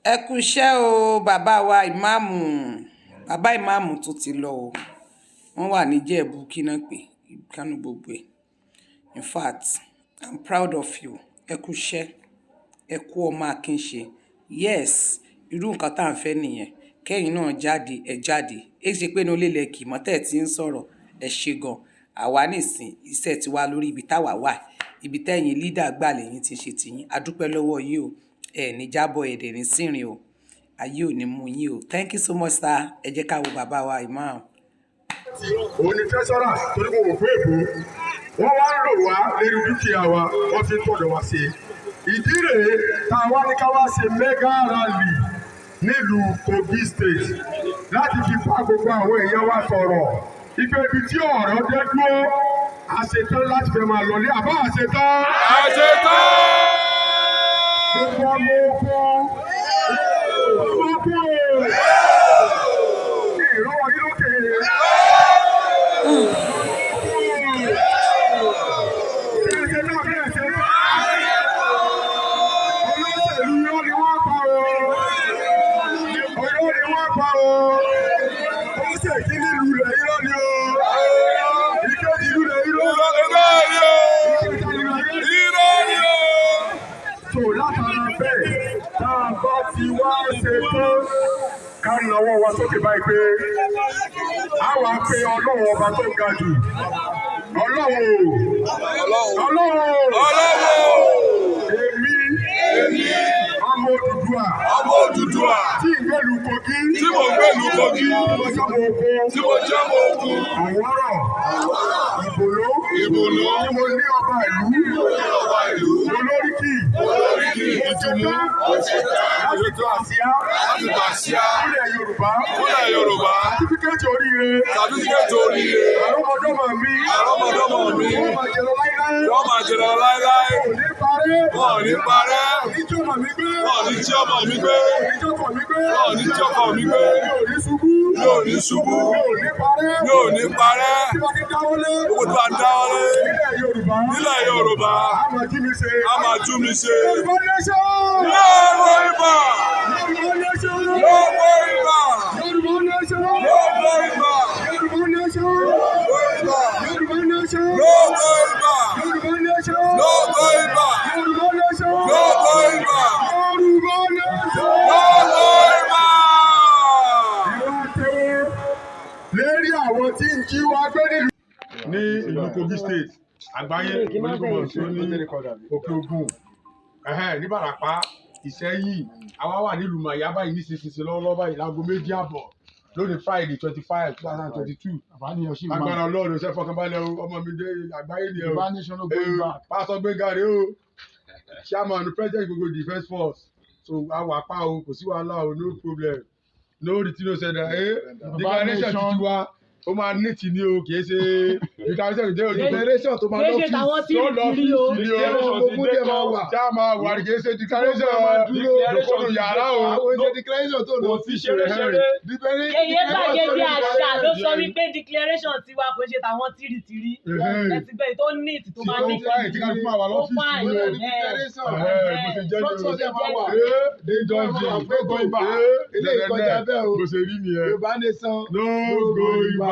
Ẹ kú iṣẹ́ o, bàbá wa ìmáàmù. Bàbá ìmáàmù tún ti lọ o. Wọ́n wà níjẹ̀bú kí náà pé kánú gbogbo ẹ̀. In fact, I'm proud of you. Ẹ kú iṣẹ́, ẹ kú ọmọ akin ṣe. Yes, irú nǹkan tá à ń fẹ́ nìyẹn. Kẹ́yìn náà jáde, ẹ jáde. É ṣe pé inú ilé lẹ kì mọ́ tẹ̀ tí ń sọ̀rọ̀. Ẹ ṣe gan. Àwa nísìn iṣẹ́ ti wá lórí ibi táwa wà. Ibi tẹ́yìn leader gbà lẹ́yìn tí ń ṣe tiyín. A dúpẹ́ lọ́wọ́ yín o. Ẹ ní jábọ̀, ẹ dẹ̀ ní sìnrìn o. Ayé ò ní mú yín o. Thank you so much, sir. Ẹ jẹ́ ká wo bàbá wa imam. Òun ni treasurer, torí mo wò pé èbó wọ́n wá ń lò wá lérí dúkìá wa, wọ́n fi ń tọ̀dọ̀ wá sí i. Ìdí rèé tá a wá ní ká wá ṣe mega rally nílùú Kogi State láti fi bá gbogbo àwọn èèyàn wa sọ̀rọ̀ ipe ibi tí ọ̀rọ̀ dé dúró, àṣetán láti fẹ́ máa lọlé àbá àṣetán. Àṣetán. Gbogbo ọmọ ogun, ọmọ ogun, ìrọ̀wọ́ yìí lókè. Ṣé náà bí ẹ̀ṣẹ̀ náà? Olóṣèlú, irọ́ ni wọ́n pa o. Irọ́ ni wọ́n pa o. Ó ṣe kíní lulẹ̀, irọ́ ni o. Ìkejì lulẹ̀, irọ́. Irọ́ ni o. Ìkẹta lulẹ̀, irọ́. Irọ́ ni o. So látara bẹ́ẹ̀, tá a bá ti wá ṣe tán, ká nawọ́ wa sókè báyìí pé a wà pé Ọlọ́run ọba tó ga jù. Ọlọ́run o. Ọlọ́run o. Ọlọ́run. Èmi ọmọ Odùduwà Ọmọ Odùduwà. tí ìgbélú Kogi, Tí mò ń gbèlú Kogi. tí mo sọ́mọ ogun, Tí mo jẹ́ ọmọ ogun. Àwọ̀rọ̀ Ìbòló, Ìbòló. tí mo ní ọba ìlú, Ní ọba ìlú. Olóríkì, Olóríkì. mo ṣe tán Mo ṣe tán. láti tó àsíá Láti gbàsíá. fúnlẹ̀ Yorùbá, Fúnlẹ̀ Yorùbá. certificate oríire, Certificate oríire. Àrọ́mọdọ́mọ mi, Àrọ́mọdọ́mọ mi. wọ́n máa jẹ lọ láíláí, Wọ́n máa jẹ lọ láéláé. kò ní parẹ́, Wọ́n ò ní parẹ́. ní jí ọmọ mi gbé, Wọ́n ò ní jí ọmọ mi gbé. ní jí ọkọ mi gbé, Wọ́n ò ní jí ọkọ mi gbé. Mi ò ní ṣubú, Mi ò ní ṣubú. Mi ò ní parẹ́, Mi ò ní parẹ́. Tí wọ́n ti dáwọ́lé Gbogbo tí wọ́n dáwọ́lé. nílẹ̀ Yorùbá, Nílẹ̀ Yorùbá. A máa jí mi ṣe. A máa jú mi ṣe. Yorùbá nation! Lọ́wọ́ ibà. Yorùbá nation! Lọ́wọ́ ibà. Yorùbá nation! Lọ́wọ́ ibà. Yorùbá nation! Lọ́wọ́ ibà. Yorùbá nation! Lọ́wọ́ ibà. Yorùbá nation! Lọ́wọ́ ibà. Yorùbá nation! Lọ́wọ́ ibà. Yorùbá nation! Lọ́wọ́ ibà. Ìwà tẹ́wọ́ lérí àwọn tí ń jí wa gbé nílùú. Ní ìlú Kogi State, àgbáyé onígbòmọ̀ tó ní Òkè Ògùn, ní Ìbàràpá, Ìṣẹ́yìn, àwa wà nílùú Màyá báyìí nísinsìnyí lọ́wọ́lọ́wọ́ báyìí, láago 2:30 lónìí, Friday 25, 2022. Agbára Ọlọ́run ṣe, fọkànbalẹ̀ o. Ọmọ mi dé àgbáyé ni o. Pásọ Gbénga rèé o, chairman, president gbogbo defence force. So àwa pa o, kò sí wàhálà o, no problem, no retí, no sẹ́dá. Declaration ti tiwa, ó máa ní tì ní o, kì í ṣe declaration jẹ́ ojú Declaration tó máa Kì í ṣe tàwọn tí tó lọ rí o. ọ́fíìsì ní o. Ogun dẹ̀ máa wà. Tí a máa wà ní, kì í ṣe declaration lókòrò yàrá o. Àwọn oúnjẹ declaration tó lọ Kò sí ṣeré-ṣeré. Yèyé gbàgede àṣà ló sọ wípé declaration tiwa kò ṣe tàwọn tìrìtìrì. Ẹ ti gbẹ́ tó neat, tó máa Tó ní fine, tí kálukú máa wà Ó lọ́fíìsì fine. ní o. Declaration. Bó ṣe jẹ́ ní o. Structure dẹ̀ máa wà. Dé jọ́ǹjì. No going back. Eléyìí kọjá bẹ́ẹ̀ o. Bó ṣe rí nìyẹn. Yorùbá nation. No going back.